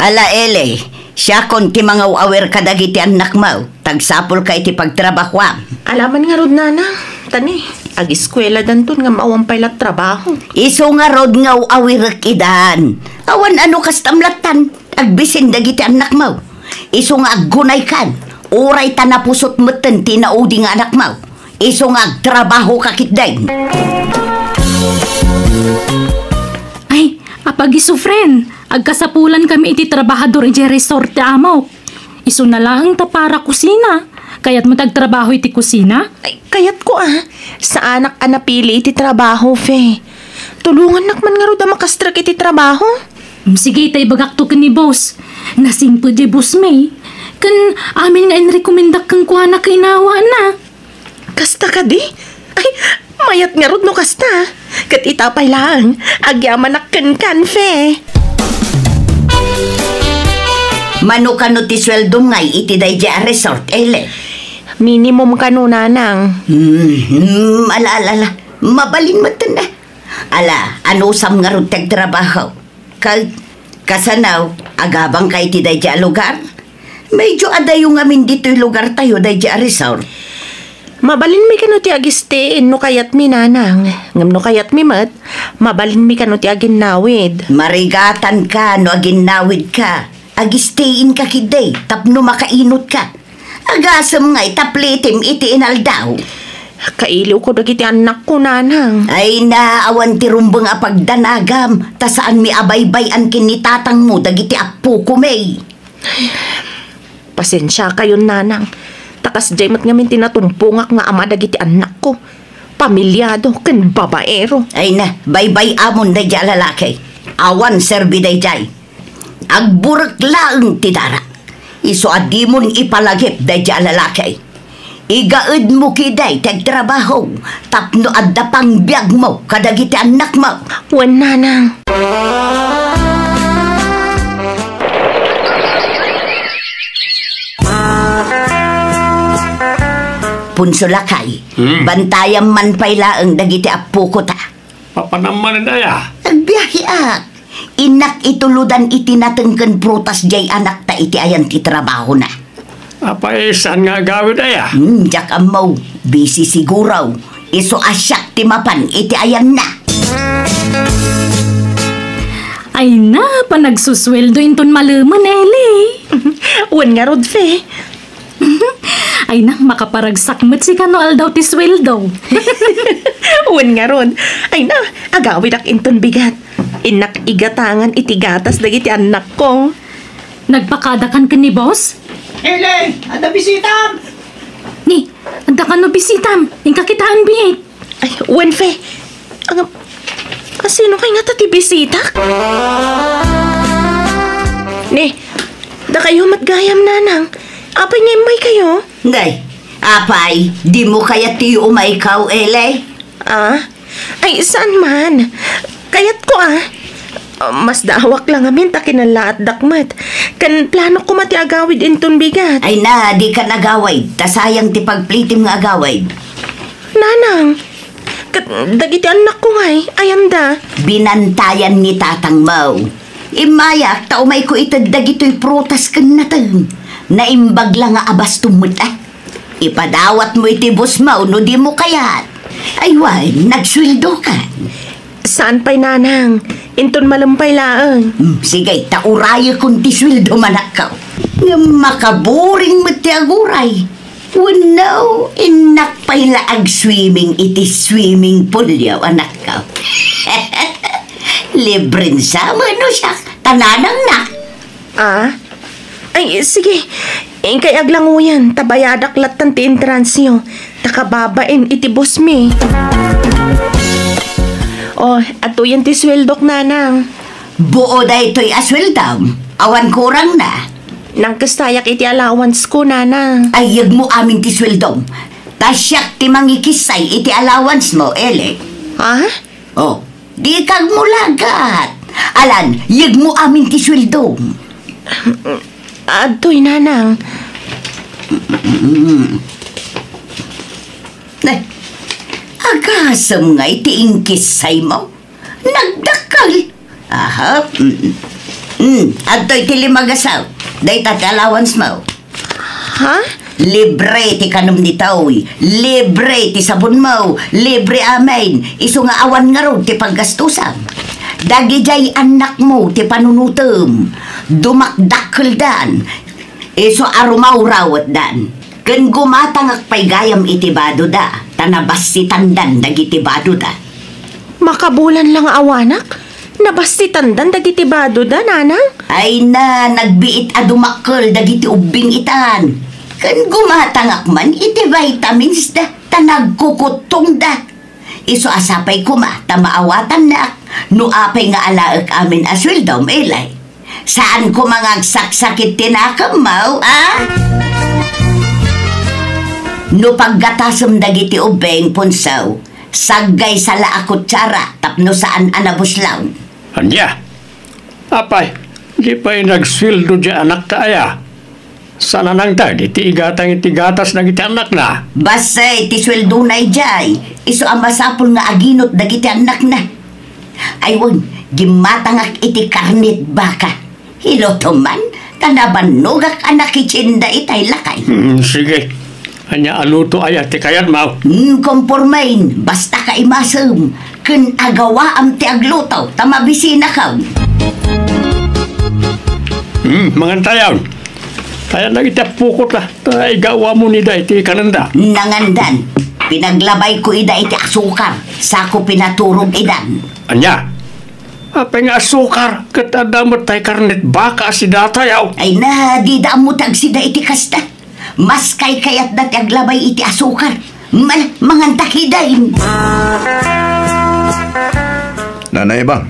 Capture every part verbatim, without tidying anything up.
Ala, Eli, siakon ti mangaw-awir kadagiti annakmo. Tagsapulka iti pagtrabahoam. Alaman ngarud, nanang. Tani, agiskueladanton ngem awan pay la trabaho. Isu ngarud nga aw-awirek idan. Awan ano kastam lattan. Agbisin dagiti annakmo. Isu nga aggunaykan. Uray ta napusot metten ti naudi nga anakmo. Isu nga agtrabahoka ketdin. Ay, apag-isu, friend. Agkasapulankami iti trabahador idiay resort ti amok. Isuna laeng ta para kusina. Kayatmo ti agtrabaho iti kusina? Ay, kayatko a. Saanak a napili iti trabaho, Fe. Tulongannak man ngarud a makastrek iti trabaho. Mm, sige, ta ibagakto ken ni boss. Nasingpet diay boss mi. Ken amin nga inrekomendak kenkuana kainawana. Kasta kadi? Ay, mayat ngarud no kasta. Ket ita pay laeng, agyamanak kenkan, Fe. Mano kano ti sueldom ngay iti daydiay a resort, Eli? Minimum kano, nanang. Hmm, hmm, ala, ala, ala. Mabalin metten a. Ala, anusam ngarud ti agtrabaho? Ka-, kasano, agabangka iti daydiay a lugar? Medyo adayo ngamin ditoy lugartayo daydiay a resort. Mabalinmi kano ti agistiin no kayatmi, nanang. Ngem no kayatmi met, mabalinmi kano ti aginnawid. Marigatanka no aginnawidka. Agistiinka ketdi tapno makainutka. Agasem ngay ta plitim iti inaldaw. Kailiwko dagiti annakko, nanang. Ay na, awan ti rumbeng a pagdanagam, ta saanmi a baybay-an ken ni tatangmo dagiti appokomi. Pasensiakayon, nanang. Ta kasdiay met ngamin ti natumpongak nga ama dagiti annakko. Pamilyado ken babaero. Ay na, baybay-amon daydiay a lalaki. Awan serbi daydiay. Agburek laeng ti dara. Isu a dimon ipalagip daydiay a lalaki. Igaedmo ketdi ti agtrabaho tapno adda pangbiagmo kadagiti annakmo. Wen, nanang. Punso lakay, Hmm. bantayam man pay laeng dagiti appokota. Papanam manen aya? Agbiaheak. Innak itulodan iti nateng ken prutas diay anakta iti ayan ti trabahona. Apay, saan nga agawid aya? Hmm, diak ammo. Busy siguro. Isu a siak ti mapan iti ayanna. Ay na, panagsusueldo inton malemen, Eli. Wen ngarud, Fe. Ay na, makaparagsak met sika no aldaw ti sueldo. Wen ngarud. Ay na, agawidak inton bigat. Innak igatangan iti gatas dagiti annakko. Nagpakadakan ken ni boss? Eli, adda bisitam! Ni, adda kano bisitam? Inka kitaen biit. Ay, wen, Fe. Ang, asino kay ngata ti bisitak? Ni, dakayo met gayam, nanang. Apay nga immaykayo? Ngay, apay, dimo kayat ti umaykaw, Eli? Ah? Ay, saan man? Kayatko, ah. Masdaawak la ngamin ta kinallaatdak met. Ken planok koma ti agawid inton bigat. Ay na, dikan agawid. Ta sayang ti pagplitim nga agawid. Nanang, ket dagiti annakko ngay, ayanda? Binantayan ni tatangmo. Immayak ta umayko ited dagitoy prutas ken nateng. Naimbag la nga abastom met, ah. Ipadawatmo iti bossmo no dimo kayat. Ay wen, nagsueldokan. Saan pay, nanang. Inton malem pay laeng. Hmm, sige, ta urayekon ti sueldom, anakko. Ngem makaboring met ti aguray. Wenno, innak pay la agswimming iti swimming poolyo, anakko. Libren sa, mano siak, ta nanangnak. Ah? Ay, sige. Inkay aglanguyan, ta bayadak lattan ti entransyo. Ta kababain iti boss mi. Oh, atoyen ti sueldok, nanang. Buo daytoy a sueldom. Awan kurangna. Nangkestayak iti allowance ko, nanang. Ay, yegmo amin ti sueldom. Ta siak ti mangikissay iti allowance mo, Eli. Ha? Oh, di kagmulagat. Alan, yegmo amin ti sueldom. Adtoy, nanang. Eh, agasem ngay ti inkissay mo? Nagdakkel. Aha. Mm. Hmm, adtoy ti lima gasaw. Dayta ti allowance mo. Ha? Libre ti kanom ditoy. Libre ti sabon mo. Libre amin. Isu nga awan ngarud ti paggastusam. Dagijay annak mo ti panunutem. Dumakdakkeldan. Isu a rumawrawetdan. Ken gumatangak pay gayam iti badoda, ta nabassitandan dagiti badoda. Makabulan la nga awanak? Nabassitandan dagiti badoda, nanang? Ay na, nagbiit a dumakkel dagiti ubbing itan. Ken gumatangak man iti vitamins da, ta nagkukuttongda. Isu a sapay koma ta maawatannak no apay nga alaek amin a sueldom, Eli. Saan koma nga agsaksakit ti nakemmo, a? No paggatasem dagiti ubbing, Punsaw, saggaysa la a kutsara tapno saan a nabuslaw. Ania? Apay, di pay nagsueldo diay anakta aya? Saan a nangted iti igatang iti gatas dagiti annakna? Bassit ti sueldona idiay, isu a masapul nga aginut dagiti annakna. Ay wen, gimmatangak iti karnet baka. Ilutom man, ta nabannogak a nakitsin daytay lakay. Hmm, sige. Ania a luto aya ti kayatmo? Hmm, kompormen, basta kaimasem. Ken agawaam ti agluto, ta mabisinakon. Hmm, mangantayon. Kayat dagiti apokot, a. Ta igawamon ida iti kanenda. Nangandan. Pinaglabayko ida iti asukar. Sako pinaturog idan. Ania? Apay nga asukar? Ket adda met tay karnet baka a sidatayo. Ay na, dida ammo ti agsida iti kasta. Maskay kayatda ti aglabay iti asukar. Mal-, mangantak idan. Nanay Bang,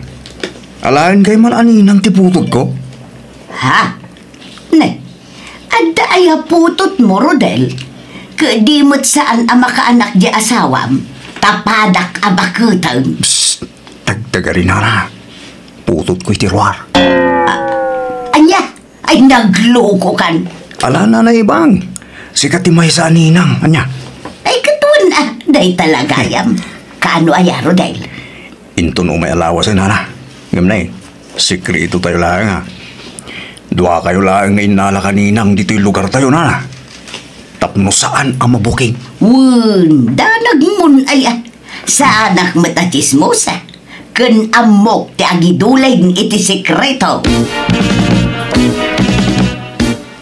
alaen kay man a ninang ti putotko? Ha? Ne, adda aya putotmo, Rodel? Ket di met saan a makaanak di asawam, ta padak a baketen. Psst! Tagtagari, nana. Putotko iti ruar. A-, ania? Ay, naglokokan. Ala, Nanay Bang. Sika ti maysa a ninang. Ania? Ay, ket wen, a, dayta la gayam. Kaano aya, Rodel? Inton umay a lawas, nana. Ngem nay, sekreto tayo laeng, a. Duakayo laeng nga innala ka ninang ditoy lugar tayo, nana. Tapno saan a mabuking. Wen, danagmon aya. Saanak met a tsismosa. Ken ammok ti agiduleng iti sekreto.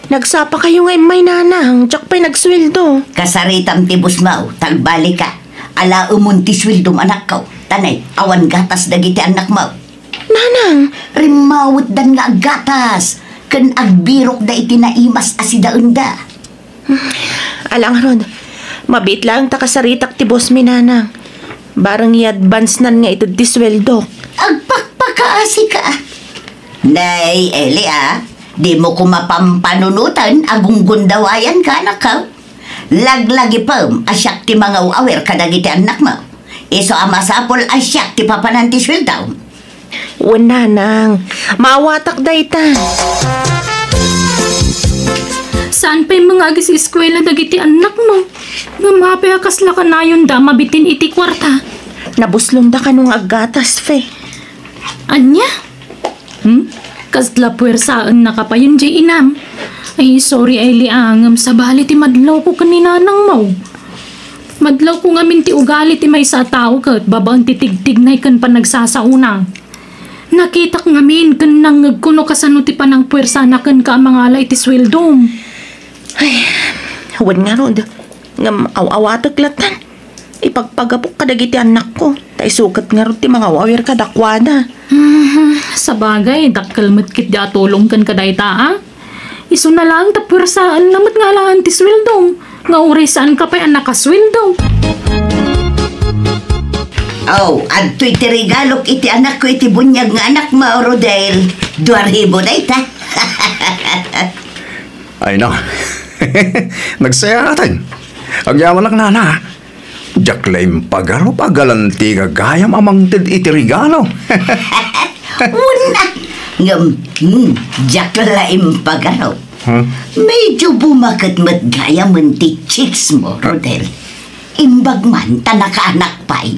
Nagsapa kayo nga immay, nanang. Diak pay nagsueldo. Kasaritam ti busmaw, ta agbalika. Alaemon ti sueldom, anakko. Ta nay, awan gatas dagiti annakmo. Nanang! Rimmawetdan nga aggatas, ken agbirokda iti naimas a sidaenda. Ala ngarud, mabiit laeng ta kasaritak ti bosmi, nanang. Bareng i-advance-nan nga ited ti sueldok. Agpakpakaasika. Nay, Eli, a, dimo koma pampanunoten a gunggundawayanka, anakko. Laglagipem a siak ti mangaw-awir kadagiti annakmo. Isu a masapul a siak ti papanan ti sueldom. Wen, nanang, maawatak dayta. Saan pay nga agis-eskuela dagiti annakmo? Ngem apay a kasla kanayonda a mabitin iti kuarta? Nabuslonda kano nga aggatas, Fe. Ania? Hmm? Kasla puersaennaka payen diay inam? Ay, sorry, Eli, a, ngem sabali ti madlawko ken ni nanangmo. Madlawko ngamin ti ugali ti maysa a tao ket babaen ti tigtignay ken panagsasaona. Nakitak ngamin ken nangngegko no kasano ti panangpuersana kenka a mangala iti sueldom. Ay, wen ngarud. Ngem aw-awatek lattan. Ipagpagapok kadagiti annakko, ta isu ket ngarud ti mangaw-awir kadakuada. Hmm, sabagay, dakkel met ketdi a tulong kenka dayta, a? Isuna laeng ta puersaenna met nga alaen ti sueldom, nga uray saanka pay a nakasueldo. Aw, adtoy ti regalok iti anakko iti buniag nga anakmo, Rodel. Dua ribu dayta. Ay, na. Nagsayaaten. Agyamanak, nana. Diak la impagarup a galanti gagayam a mangted iti regalo. Wen a, ngem, hmm, diak la impagarup. Huh? Medyo bumaket met gayamen ti chicks mo, Rodel. Imbag man ta nakaanak pay.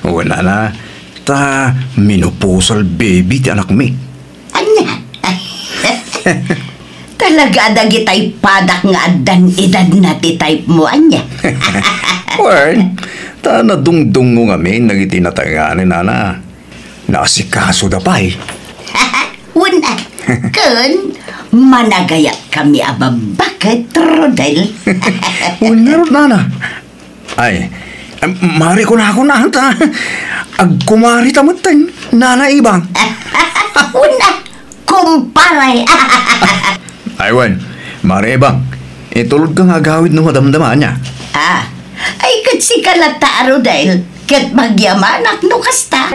Wen a, ta menopausal baby ti anakmi. Talaga dagitay padak nga addan edadna ti type mo, ania? Well, ta nadungdungngo ngamin dagiti natay-an ni nana. Naasikasoda pay. Wen, ken managayat kami a babbaket, Rodel. Wen ngarud, nana. Ay, em, mari kunakon ata. Agkumari ta metten, Nana Ibang. Wen, kumpare. Ay, wen, mari Ibang. Itulodka nga agawid no madamdama, ania? Ah, ay, ket sika latta a Rodel, ket magyamanak no kasta.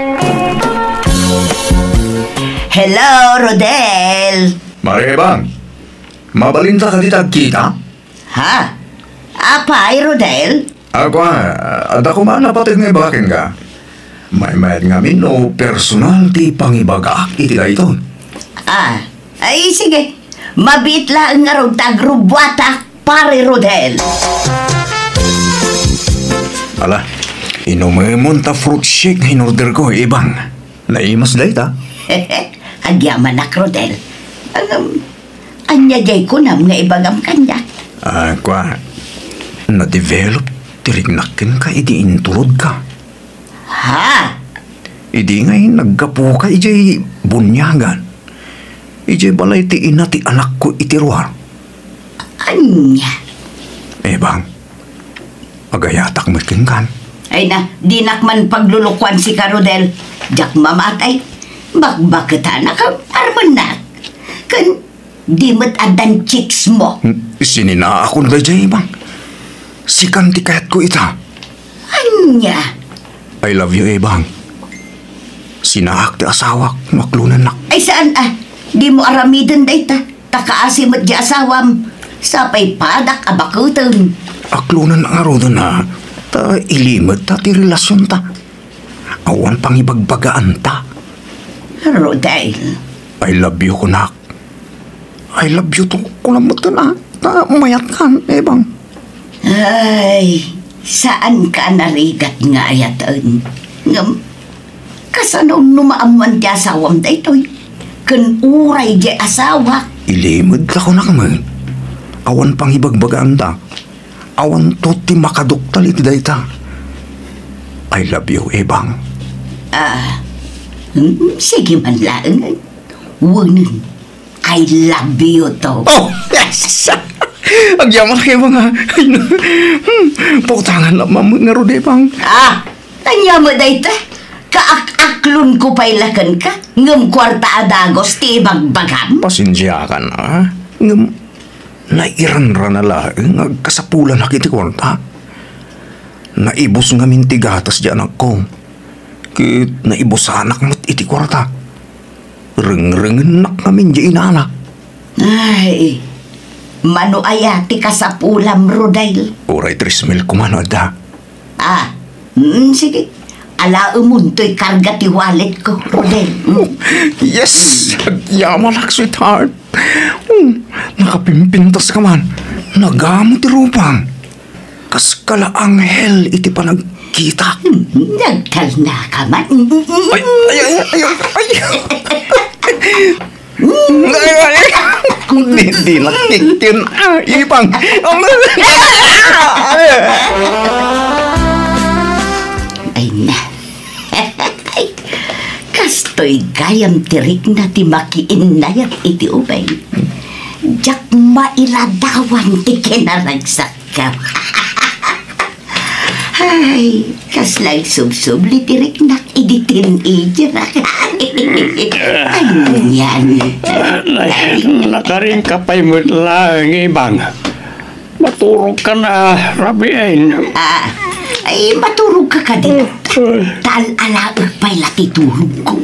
Hello, Rodel. Mari Ibang, mabalinta kadi ti agkita? Ha? Apay, Rodel? Ako, ah, adda koma napateg nga ibaga kenka. Maymayat ngamin no personal ti pangibagaak iti daytoy. Ah, ay, sige. Mabiit laeng ngarud ta agrubbuatak, Pare Rodel. Ala, inumemon ta fruit shake nga in-order ko, Ibang. Naimas dayta. Agyamanak, Rodel. Ngem, ania diay kunam nga ibagam kaniak? Ah, kua, na-develop ti riknak kenka idi inturodka. Ha? Idi ngay naggapuka idiay buniagan, idiay balay ti ina ti anakko iti ruar. Ania? Ebang, agayatak met kenkan. Ay na, dinak man paglulukuan sika, Rodel. Diak mamatay. Bakbaketanak a armennak. Ken di met addan chicks mo. Hmm, sininaakon daydiay, Ebang. Sikan ti kayatko ita. Ania? I love you, Ebang. Sinaak ti asawak no aklonennak. Ay, saan a? Dimo aramiden dayta. Ta kaasi met di asawam. Sapay padak a baketen. Aklonennak ngaruden a. Ta ilimedta ti relasionta. Awan pangibagbagaanta. Rodel. I love you, kunak. I love you too, kunam metten a. Ta mayatkan, Ebang. Ay, saanka a narigat nga ayaten. Ngem, kasano no maammoan ti asawam daytoy? Ken uray di asawak. Ilimedta, kunak met. Awan pangibagbagaanta. Awanto ti makaduktal iti dayta. I love you, Ebang. Ah, mm, sige man laeng. Wen, I love you too. Oh, yes! Agyamanak, Ebang, a. Ay, no. Hmm, pautangan la met ngarud, Ebang. Ah, ania met dayta? Kaak-aklonko pay la kenka, ngem kuarta a dagus ti ibagbagam? Pasensiakan, a. Ngem, nairanrana laeng nga agkasapulanak iti kuarta. Naibus ngamin ti gatas ti anakko. Ket naibusanak met iti kuarta. Rengrengennak ngamin di inana. Ay, mano aya ti kasapulam, Rodel? Uray tres mil koma no adda. Ah, mm, sige. Alaemon toy karga ti wallet ko, Rodel. Mm. Yes! Agyamanak, sweetheart. Hmm, nakapimpintas ka man. Nagamo ti rupam. Kas kala anghel iti panagkitak. Hmm, nagtalna ka man. Ay, ay, ay, ay, ay. Ay, ay, ay. Di, di nakikkin. Ah, ipang. Ay na. Kastoy gayam ti rikna ti makiinnayat iti ubing. Diak mailadawan ti kinaragsakko. Ay, kasla agsubsubli ti riknak idi teenager. Ania ni? Ay, nakarinka pay met laeng, Ibang. Maturogkan a rabiin. Ah, ay, maturogka kadi. Ay. Ta al-alaek pay la ti turogko.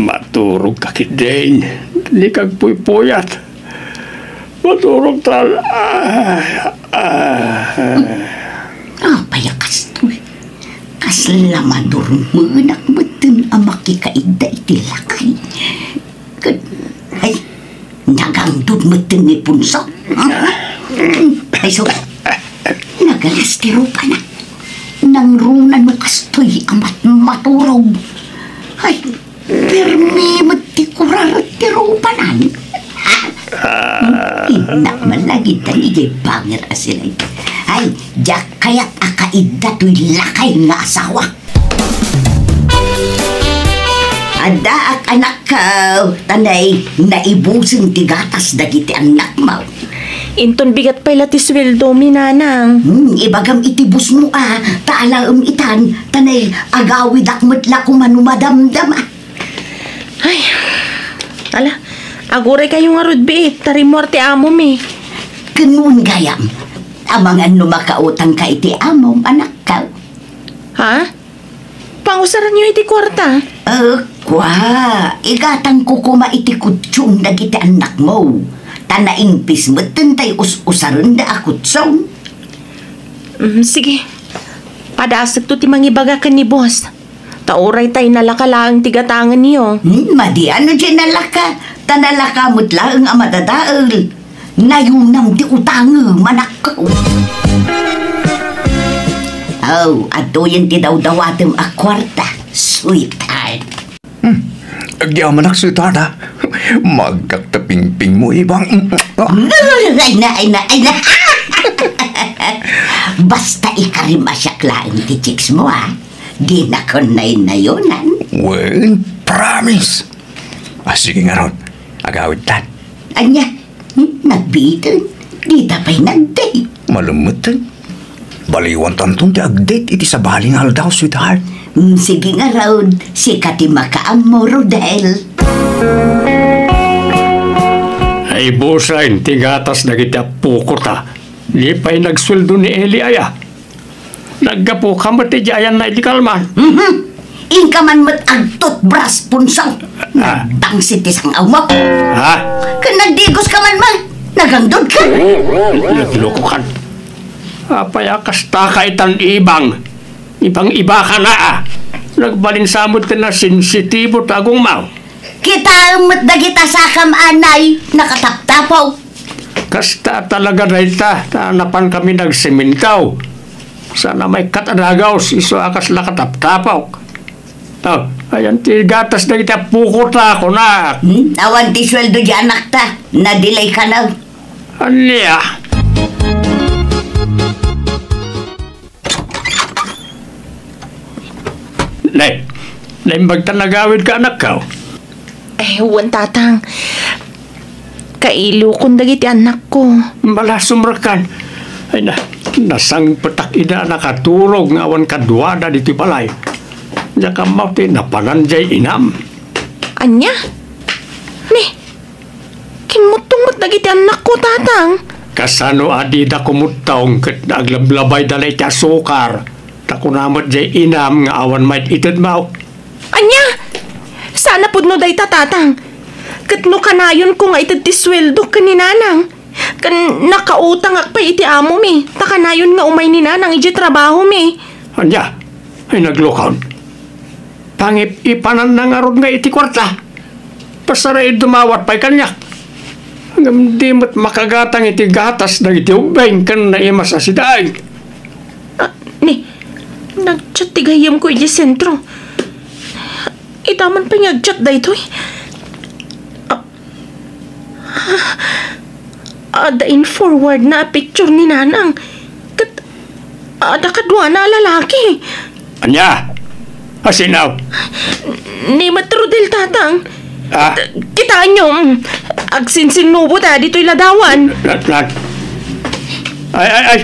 Maturogka ketdin. Dika agpuypuyat. Maturogtan. Ah, ah. Apay a kastoy? Kasla madurmenak metten a makikaidda iti lakay. Ket, ay, nagangdud metten ni Punso. Ay, sus. Nagalas ti rupana. Nangruna no kastoy a mat-, maturog. Ay, permi met ti kuraret ti rupanan. Nakmalagid ta ni jay panget a silay. Ay, diak kayat a kaidda toy lakay nga asawa. Addaak, anakko, ta nay naibusen ti gatas dagiti annakmo. Inton bigat pay la ti sueldomi, nanang. Hmm, ibagam iti bossmo a, ta alaem itan, ta nay agawidak met la koma no madamdama. Ay, ala, aguraykayo ngarud, biit, ta rimmuar ti amomi. Ken no gayam, amangan no makautangka iti amom, anakko. Ha? Pangusaranyo iti kuarta? Eh, kua, igatangko koma iti kutsong dagiti annakmo. Ta naingpis metten tay us-usarenda a kutsong. Mm, sige. Padasekto ti mangibaga ken ni boss. Ta uray tay nalaka laeng ti gatangenyo. Hmm, madi no diay nalaka. Ta nalaka met laeng a madadael. Nayunam ti utangem, anakko. Oh, adtoyen ti dawdawatem a kuarta, sweetheart. Hmm. Agyamanak, sweetheart, ha? Magkakta pingpingmo, Ibang. Ah. Ay na, ay na, ay na. Basta ikarim a siak laeng ti chicks mo, ha? Dinakon naynayunan. Wen, promise. Ah, sige ngarud. Agawidtan. Ania? Hmm? Nagbiiten? Dita pay nag-date? Malemmeten. Baliwantanton ti ag-date iti sabali nga aldaw, sweetheart. Hmm, sige ngarud. Sika ti makaammo, Rodel. Naibusen ti gatas dagiti appokota. Di pay nagsueldo ni Eli aya. Naggapuka met idiay ayanna idi kalman. Mhm. Inka man met agtutbras, Punso. Ah. Nagdangsit ti sang-awmo. Ha? Ken nagdigoska man, ma. Nagangdodka. Naglokokan. Apay a kastaka itan, Ibang? Ibang-ibakana, a. Nagbalin sa met ti nasensitibo ti agongmo. Kitaem met dagita sakam, anay, nakataptapok. Kasta talaga dayta, ta napankami nagsemento. Sana maikkat a dagaws, isu a kasla kataptapok. Oh, ayan ti gatas dagiti appokota, kunak. Hmm? Awan ti sueldo di anakta. Nadilaykana. Ania? Nay, naimbagtan agawidka, anakko? Eh, wen, tatang. Kailokon dagiti annakko. Malasumrakan. Ay na, nasangpetak ida a nakaturog nga awan kaduada ditoy balay. Diak ammo ti napanan jay inam. Ania? Ni, Kimmuttong met dagiti annakko, tatang. Kasano a dida kumuttong ket naglablabayda la iti asukar? Ta kuna met jay inam nga awan maited-itedmo. Ania? Saan a pudno dayta, tatang. Ket no kanayonko nga ited ti sueldok ken ni nanang, ken nakautangak pay iti amomi, ta kanayon nga umay ni nanang idiay trabahomi. Ania? Ay, naglukon. Pangip-ipananna ngarud nga iti kuarta. Pasaraid dumawat pay kaniak. Ngem di met makagatang iti gatas dagiti ubbing ken naimas a sidaig. Ah, ni, nag-chat ti gayyemko idiay sentro. Ita man pay nga nag-chat daytoy. Ah, Adda in-forwardna a picture ni Nanang. Ket adda kaduana a lalaki. Ania? Asino? Ni Mat Rodel, Tatang. Ah? Kitaenyo, mm, agsinsinnubo ta ditoy ladawan. Na-, na-, ay, ay, ay.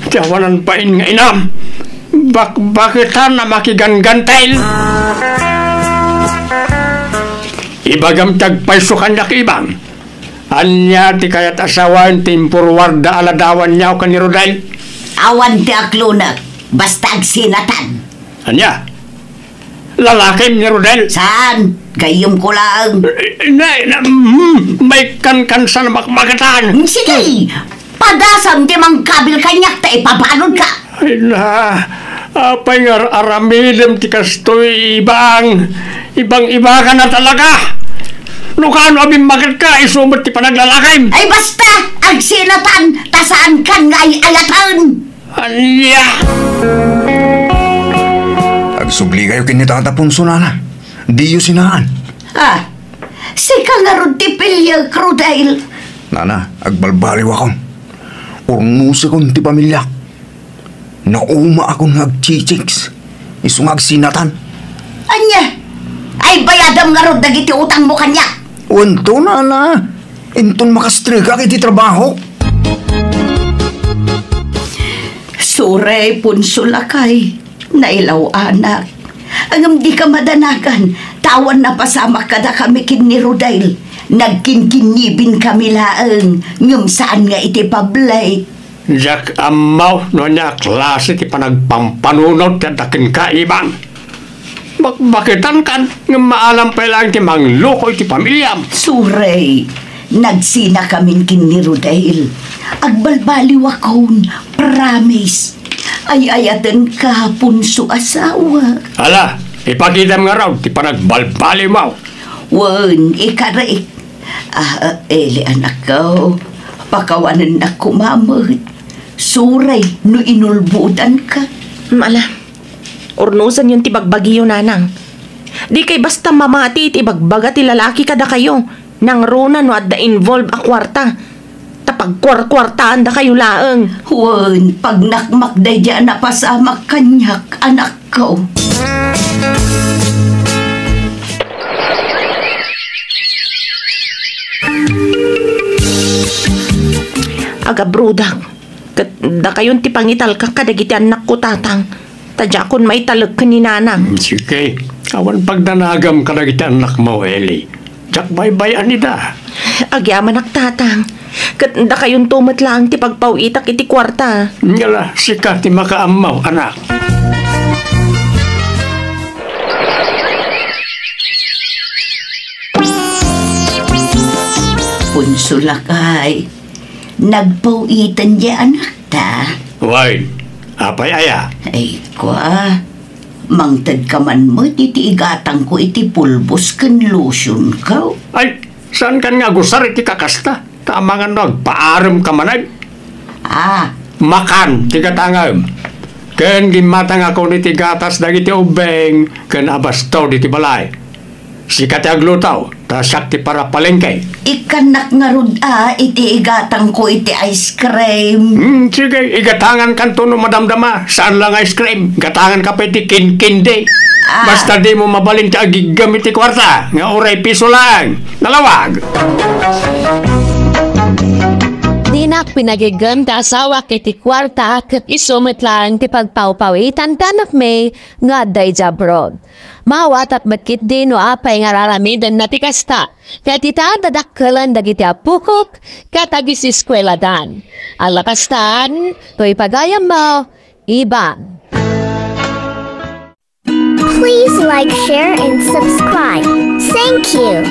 Ti awanan pay nga inam. Bakbaketan a makiganggantel. Ibagam ti agpayso kaniak, Ibang. Ania ti kayat a sawen ti in-forwardda a ladawanyo ken ni Rodel? Awan ti aklonek, basta agsinatan. Ania? Lalakim ni Rodel? Saan? Gayyemko laeng. Eh, na, na, hmm, maikkankansan a bakbaketan. Sige, padasam ti mangkabil kaniak ta ipabanonka. Ay na, apay nga ar-aramidem ti kastoy, Ibang? Ibang-ibakana talaga. No kaano a bimmaketka, isu met ti panaglalakim. Ay basta, agsinatan, ta saankan nga ay-ayaten. Ania? Agsublikayo ken ni Tata Ponso, nana. Diyo sinaan. Ah, sika ngarud ti piliek, Rodel. Nana, agbalbaliwakon. Urnosekon ti pamiliak. Naumaakon nga agchichicks. Isu nga agsinatan. Ania? Ay, bayadam ngarud dagiti utangmo kaniak. Wen to, nana. Inton makastrikak iti trabaho. Sorry, Ponso lakay. Nailaw-anak. Ngem dika madanagan, ta awan napasamak kadakami ken ni Rodel. Nagkinkinnibinkami laeng, ngem saan nga iti public. Diak ammo no ania a klase ti panagpampanunot ti adda kenka, Iban. Bakbaketankan, ngem maalam pay laeng ti mangloko iti pamiliam. Sorry, nagsinakamin ken ni Rodel. Agbalbaliwakon, promise. Ay-ayatenka, Ponso asawa. Ala, ipakitam ngarud ti panagbalbaliwmo. Wen, ikarik. Ah, Eli anakko, pakawanennak koma met. Sorry no inulbodanka. Ala, urnosenyon ti bagbagiyo, nanang. Dikay basta mamati iti ibagbaga ti lalaki kadakayo. Nangruna no adda involve a kuarta. Ta pagkuarkuartaandakayo laeng. Wen, pagnakmak daydi a napasamak kaniak, anakko. Agabrodak, ket dakayon ti pangitalkak kadagiti annakko, tatang. Ta diakon maitalek ken ni nanang. Mm, sige. Awan pagdanagam kadagiti annakmo, Eli. Diak baybay-an ida. Agyamanak, tatang. Ket dakayonto met laeng ti pagpaw-itak iti kuarta. Ngala, sika ti makaammo, anak. Ponso lakay, nagpaw-iten diay anakta. Wen, apay aya? Ay, kua, mangtedka man met iti igatangko iti pulbos ken lotionko. Ay, saankan nga agusar iti kakasta? Ta amangan no agpaaremka manen. Ah. Makan ti gatangem. Ken gimmatangakon iti gatas dagiti ubbing ken abasto diti balay. Sika ti agluto, ta siak ti parapalengke. Ikkannak ngarud a iti igatangko iti ice cream. Hmm, sige, igatangankanto no madamdama. Saan la nga ice cream? Gatanganka pay ti kinkindi. Ah. Basta dimo mabalin ti agiggem iti kuarta, nga uray piso laeng. Nalawag! Dinak pinagiggem ti asawak iti kuarta, ket isu met laeng ti pagpawpawitan ti anakmi nga adda idiay abroad. Maawatak met ketdi no apay nga ar-aramidenna ti kasta. Ket ita, dadakkelen dagiti appokok ket agiseskueladan. Ala kastan, toy pagayammo, Iban. Please like, share, and subscribe. Thank you.